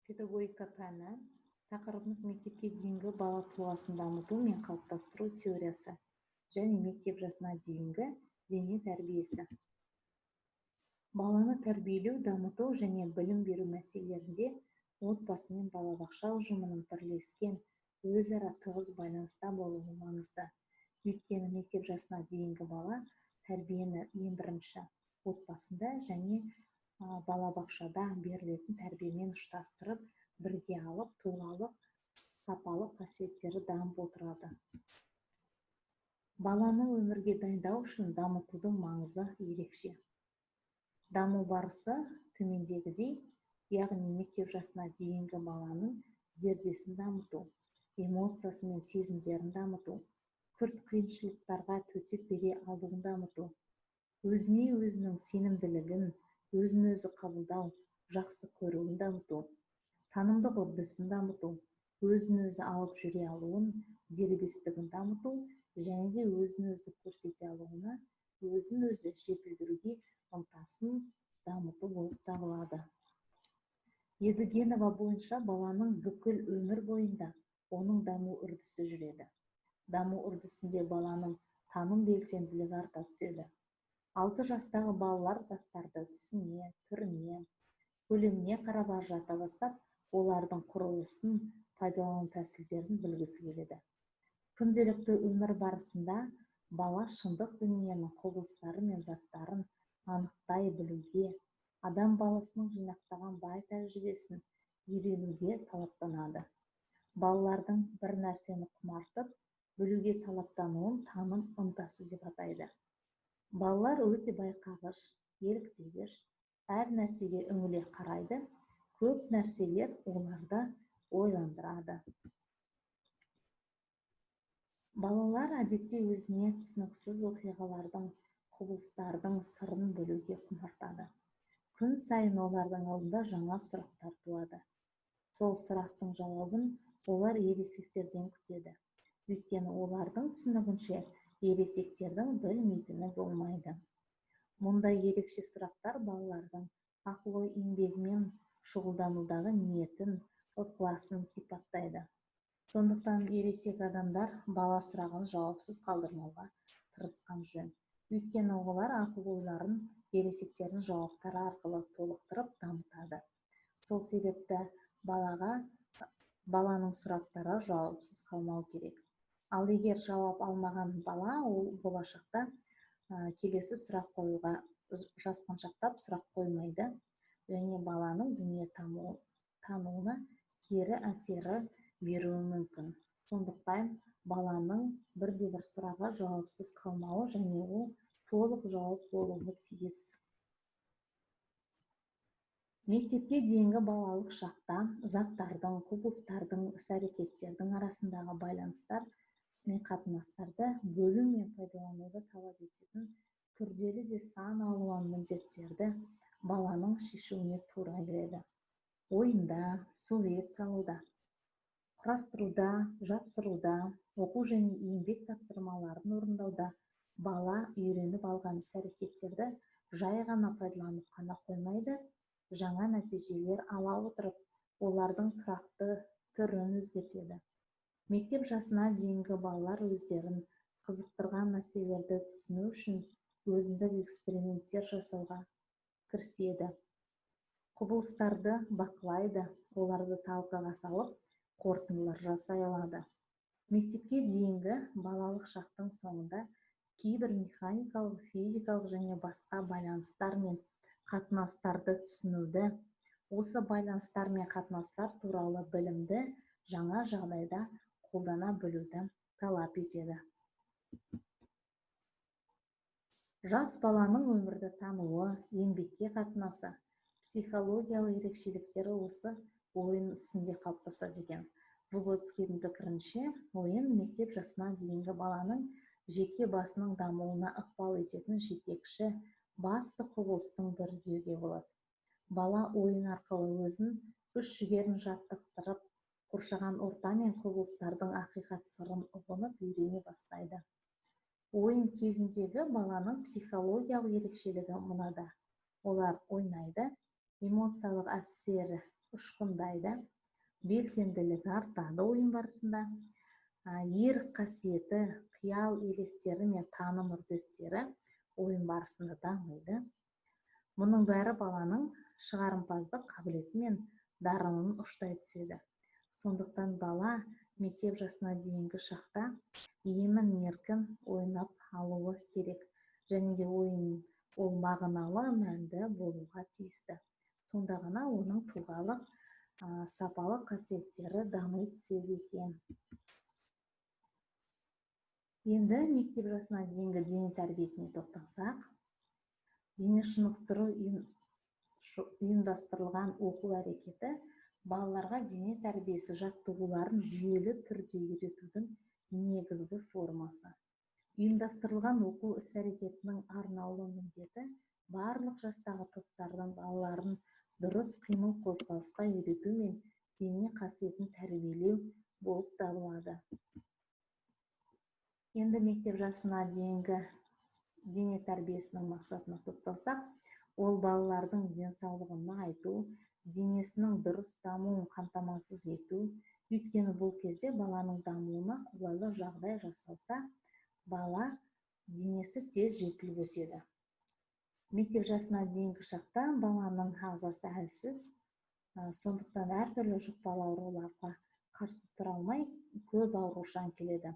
Педагогика пәні. Тақырыбымыз: мектепке дейінгі бала тұлғасын дамыту мен қалыптастыру теориясы және мектеп жасына дейінгі дене тәрбиесі. Баланы тәрбиелеу, дамыту және білім беру мәселелерінде отбасы мен балабақша ұжымының бірлескен, өзара тығыз байланыста болуы маңызды. Өйткені мектеп жасына дейінгі бала тәрбиені ең бірінші отбасында және балабақшада берілетін тәрбиемен ұштастырып, бірге алып, тұлғалық, сапалық қасиеттері дамып отырады. Баланы өмірге дайындау үшін дамытудың маңызы ерекше. Даму барысы төмендегідей, яғни мектеп жасына дейінгі баланың зердесін дамыту, эмоциясы мен сезімдерін дамыту, күрт қиыншылықтарға төтеп бере алуын дамыту, өзіне өзінің сенімділігін, өзін өзі қабылдау, жақсы көруін дамыту, танымдық үрдісін дамыту, өзін өзі алып жүре алуын, дербестігін дамыту және де өзін өзі көрсете алуына, өзін өзі жетілдіруге ынтасын дамыту болып табылады. Едігенова бойынша, баланың бүкіл өмір бойында оның даму үрдісі жүреді. Даму үрдісінде баланың таным белсенділігі арта түседі. 6 жастағы балалар заттарды түсіне, түріне, көлеміне қарап ажырата бастап, олардың құрылысын, пайдалану тәсілдерін білгісі келеді. Күнделікті өмір барысында бала шындық дүниенің құбылыстары мен заттарын анықтай білуге, адам баласының жинақтаған бай тәжірибесін үйренуге талаптанады. Балалардың бір нәрсені құмартып, білуге талаптануын таным ынтасы деп атайды. Балалар өте байқағыш, еліктегіш, әр нәрсеге үңіле қарайды, көп нәрселер оларды ойландырады. Балалар әдетте өзіне түсініксіз оқиғалардың, құбылыстардың сырын білуге құмартады. Күн сайын олардың алдында жаңа сұрақтар туады. Сол сұрақтың жауабын олар ересектерден күтеді. Өйткені олардың түсінігінше, ересектердің білмейтіні болмайды. Мұндай ерекше сұрақтар балалардың ақыл-ой еңбегімен шұғылданудағы ниетін, ықыласын сипаттайды. Сондықтан ересек адамдар бала сұрағын жауапсыз қалдырмауға тырысқан жөн. Өйткені олар ақыл-ойларын ересектердің жауаптары арқылы толықтырып дамытады. Сол себепті баланың сұрақтары жауапсыз қалмау керек. Ал егер жауап алмаған бала, ол болашақта келесі сұрақ қоюға жасқаншақтап сұрақ қоймайды және баланың дүние тануына кері әсері беруі мүмкін. Сондықтан баланың бірде-бір сұрағы жауапсыз қалмауы және ол толық жауап болуы тиіс. Мектепке дейінгі балалық шақта заттардың, құбылыстардың, іс-әрекеттердің арасындағы байланыстар мен қатынастарды бөлу мен пайдалануды талап ететін күрделі де сан алуан міндеттерді баланың шешуіне тура келеді. Ойында, сурет салуда, құрастыруда, жапсыруда, оқу және еңбек тапсырмаларын орындауда бала үйреніп алған іс-әрекеттерді жай ғана пайдаланып қана қоймайды, жаңа нәтижелер ала отырып, олардың тұрақты түрін өзгертеді. Мектеп жасына дейінгі балалар өздерін қызықтырған мәселелерді түсіну үшін өзіндік эксперименттер жасауға кіріседі. Құбылыстарды бақылайды, оларды талқыға салып, қорытындылар жасай алады. Мектепке дейінгі балалық шақтың соңында кейбір механикалық, физикалық және басқа байланыстар мен қатынастарды түсінуді, осы байланыстар мен қатынастар туралы білімді жаңа жағдайда қолдана білуді талап етеді. Жас баланың өмірді тануы, еңбекке қатынасы, психологиялық ерекшеліктері осы ойын үстінде қалыптасады екен. Выготскийдің пікірінше, ойын мектеп жасына дейінгі баланың жеке басының дамуына ықпал ететін жетекші басты құбылыстың бірі деуге болады. Бала ойын арқылы өзін, күш-жігерін жаттықтырып, қоршаған орта мен құбылыстардың ақиқат сырын ұғынып үйрене бастайды. Ойын кезіндегі баланың психологиялық ерекшелігі мынада: олар ойнайды, эмоциялық әсері ұшқындайды, белсенділігі артады ойын барысында. Ерік қасиеті, қиял елестері мен таным үрдістері ойын барысында дамиды. Мұның бәрі баланың шығарымпаздық қабілеті мен дарынын ұштай түседі. Сондықтан бала мектеп жасына дейінгі шақта емін-еркін ойнап алуы керек. Және де ойын ол мағыналы, мәнді болуға тиісті. Сонда ғана оның тұлғалық сапалы қасиеттері дами түседі екен. Енді мектеп жасына дейінгі дене тәрбиесіне тоқталсақ, дене шынықтыру ұйымдастырылған оқу әрекеті балаларға дене тәрбиесі жаттығуларын жүйелі түрде үйретудің негізгі формасы. Ұйымдастырылған оқу іс-әрекетінің арнаулы міндеті барлық жастағы топтардың балаларын дұрыс қимыл қозғалысқа үйрету мен дене қасиетін тәрбиелеу болып табылады. Енді мектеп жасына дейінгі дене тәрбиесінің мақсатына тоқталсақ, ол балалардың денсаулығын нығайту, денесінің дұрыс дамуын қамтамасыз ету. Өйткені бұл кезде баланың дамуына қолайлы жағдай жасалса, бала денесі тез жетіліп өседі. Мектеп жасына дейінгі шақта баланың ағзасы әлсіз, сондықтан әртүрлі жұқпалы ауруларға қарсы тұра алмай, көп аурушаң келеді.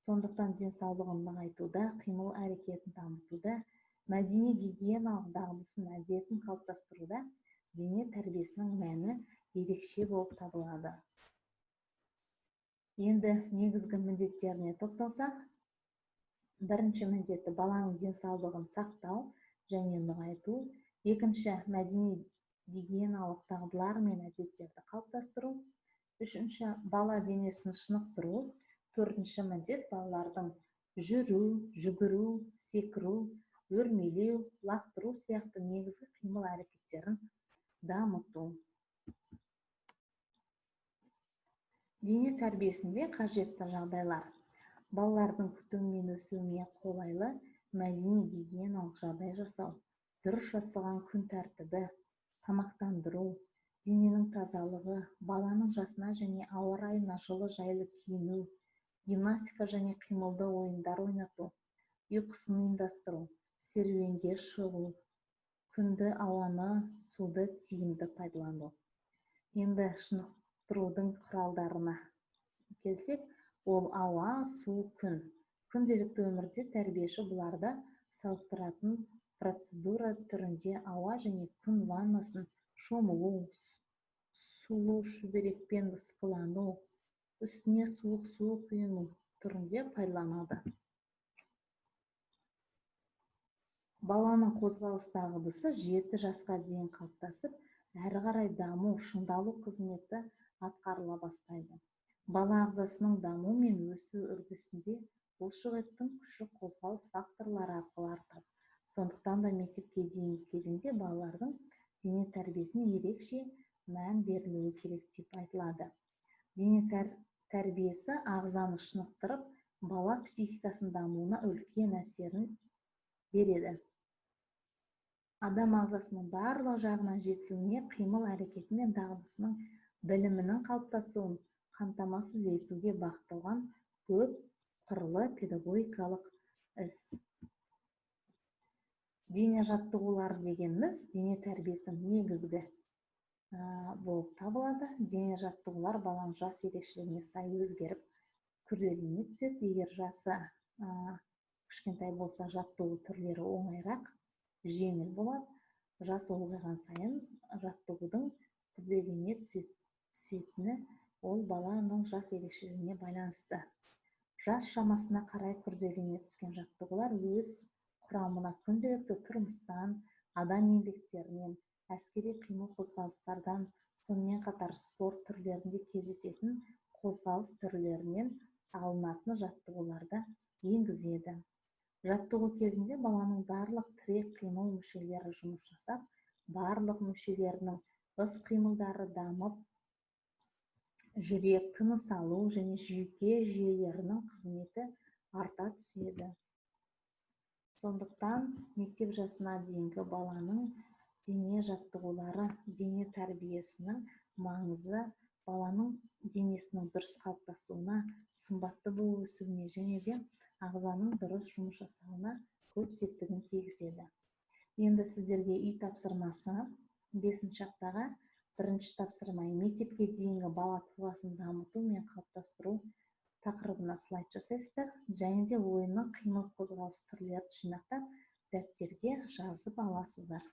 Сондықтан денсаулығын нығайтуда, қимыл әрекетін дамытуда, мәдени гигиеналық дағдысын, әдетін қалыптастыруда дене тәрбиесінің мәні ерекше болып табылады. Енді негізгі міндеттеріне тоқталсақ, бірінші міндеті баланың денсаулығын сақтау және нығайту, екінші мәдени гигиеналық дағдылар мен әдеттерді қалыптастыру, үшінші бала денесін шынықтыру, төртінші міндет балалардың жүру, жүгіру, секіру, өрмелеу, лақтыру сияқты негізгі қимыл әрекеттерін дамыту. Дене тәрбиесінде қажетті жағдайлар. Балалардың күтімі мен өсуіне қолайлы мәдени гигиеналық жағдай жасау, дұрыс жасалған күн тәртібі, тамақтандыру, дененің тазалығы, баланың жасына және ауа райына жылы жайлы киіну, гимнастика және қимылды ойындар ойнату, ұйқысын ұйымдастыру, серуенге шығу, күнді, ауаны, суды тиімді пайдалану. Енді шынықтырудың құралдарына келсек, ол ауа, су, күн. Күнделікті өмірде тәрбиеші бұларды сауықтыратын процедура түрінде ауа және күн ваннасын шомылу, сулы шүберекпен ысқылану, үстіне суық су құйыну түрінде пайдаланады. Баланың қозғалыс дағдысы 7 жасқа дейін қалыптасып, әрі қарай даму, шыңдалу қызметі атқарыла бастайды. Бала ағзасының даму мен өсу үрдісінде бұлшықеттің күші қозғалыс факторлары арқылы артады. Сондықтан да мектепке дейінгі кезеңде балалардың дене тәрбиесіне ерекше мән берілуі керек деп айтылады. Дене тәрбиесі ағзаны шынықтырып, бала психикасының дамуына үлкен әсерін береді. Адам ағзасының барлық жағынан жетілуіне, қимыл әрекеті мен дағдысының білімінің қалыптасуын қамтамасыз етуге бағытталған көп қырлы педагогикалық іс. Дене жаттығулары дегеніміз дене тәрбиесінің негізгі болып табылады. Дене жаттығулар баланың жас ерекшелігіне сай өзгеріп, күрделене түседі. Егер жасы кішкентай болса, жаттығу түрлері оңайырақ, жеңіл болады. Жасы ұлғайған сайын жаттығудың күрделене түсетіні ол баланың жас ерекшелігіне байланысты. Жас шамасына қарай күрделене түскен жаттығулар өз құрамына күнделікті тұрмыстан, адам еңбектерінен, әскери қимыл қозғалыстардан, сонымен қатар спорт түрлерінде кездесетін қозғалыс түрлерінен алынатын жаттығуларды енгізеді. Жаттығу кезінде баланың барлық тірек қимыл мүшелері жұмыс жасап, барлық мүшелерінің іс қимылдары дамып, жүрек, тыныс алу және жүйке жүйелерінің қызметі арта түседі. Сондықтан мектеп жасына дейінгі баланың дене Дене жаттығулары, дене тәрбиесінің маңызы баланың денесінің дұрыс қалыптасуына, сымбатты болып өсуіне және де ағзаның дұрыс жұмыс жасауына көп септігін тигізеді. Енді сіздерге үй тапсырмасы 5-ші аптаға. Бірінші тапсырма: мектепке дейінгі бала тұлғасын дамыту мен қалыптастыру тақырыбына слайд жасайсыздар және де ойынның қимыл қозғалыс түрлерін жинақтап, дәптерге жазып аласыздар.